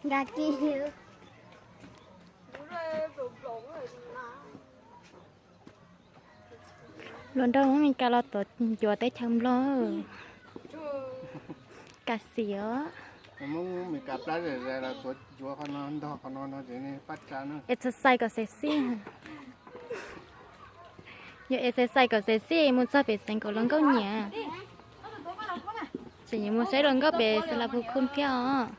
Nkag kiag. Luag nrog Hmoob Mes Kas los tuav ncuav teb chaws Nplog. Kav xim os. Hmoob Mes Kas plab zem zem los tuav ncuav qhov no ntog qhov no no ces paj tsa na. Exercise kom sexy. Yog exercise kom sexy mus txog pem xeev kom hluas nkauj nyiam. Tseem yuav mus saib hluas nkauj pem Xeev Las Phus Khum thiab os.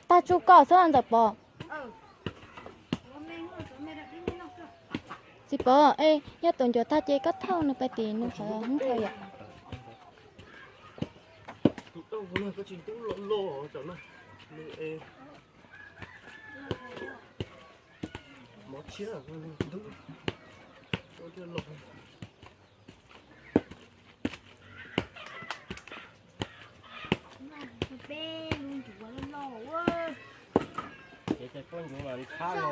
Tag tsuj koj xwb Ntxawm Pov. Txiv Pov, es yog tuav ncuav tag ces koj thauj nws pais tim nws qhov hoob thau yom. Ces cov tuaj ncuav mas nws phab no,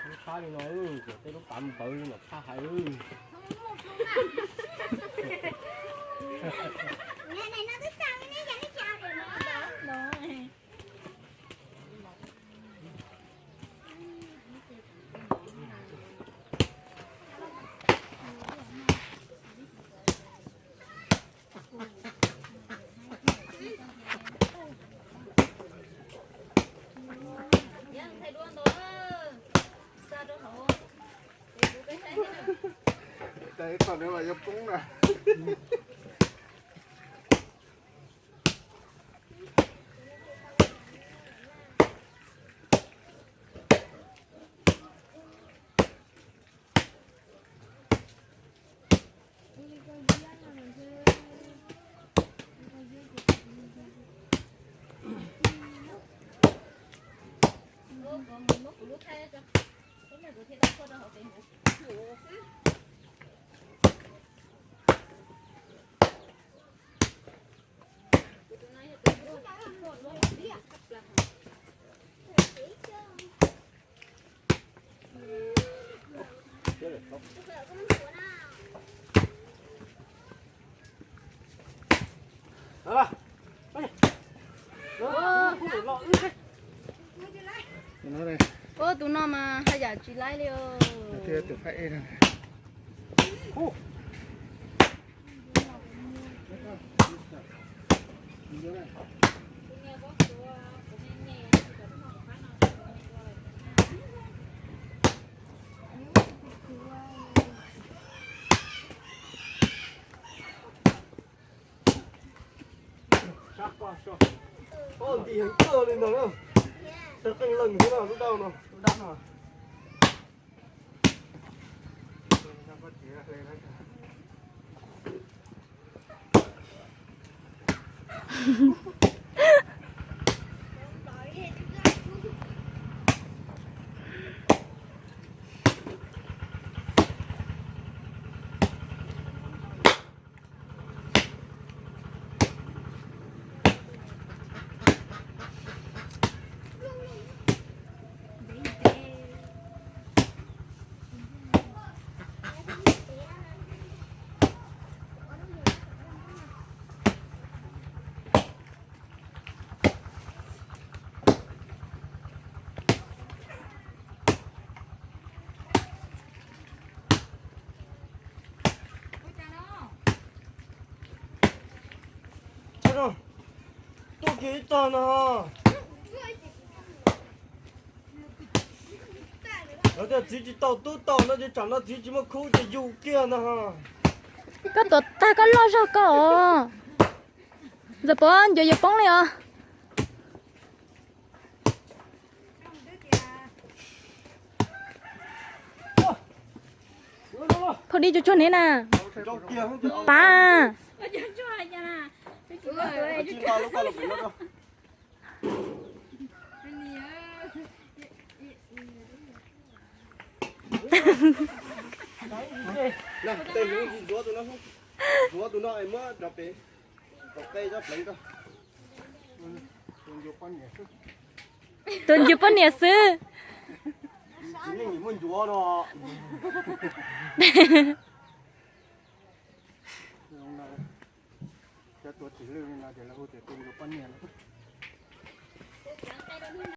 nws phab li no, cov tej lub pav npawv li no phab hais. Ua tus no mas haj yam tsis laib li. Nti heev kawg li ntag na. Tawg qeej leej xwb na, lub dab no, lub dab no. Tuaj kiag ib tog no. Lawv tias txiv tsis tau tub tau no ces tsam no txiv tsis muaj khub ces yug kiag ntag. Koj tuav tag koj loj zog koj os. Ntxawm Pov, ncuav yuav poob li os. Phauj dib tsuag tsuag ne na. Pav. Tej hnub ntxiv ntxuav tus no, ntxuav tus no es muab rau pem, rau qe cov pleev rau. Tus ncu poj niam xwb. Cov tuav txiv lwj no ces lawv hu tias tus ncu poj niam no.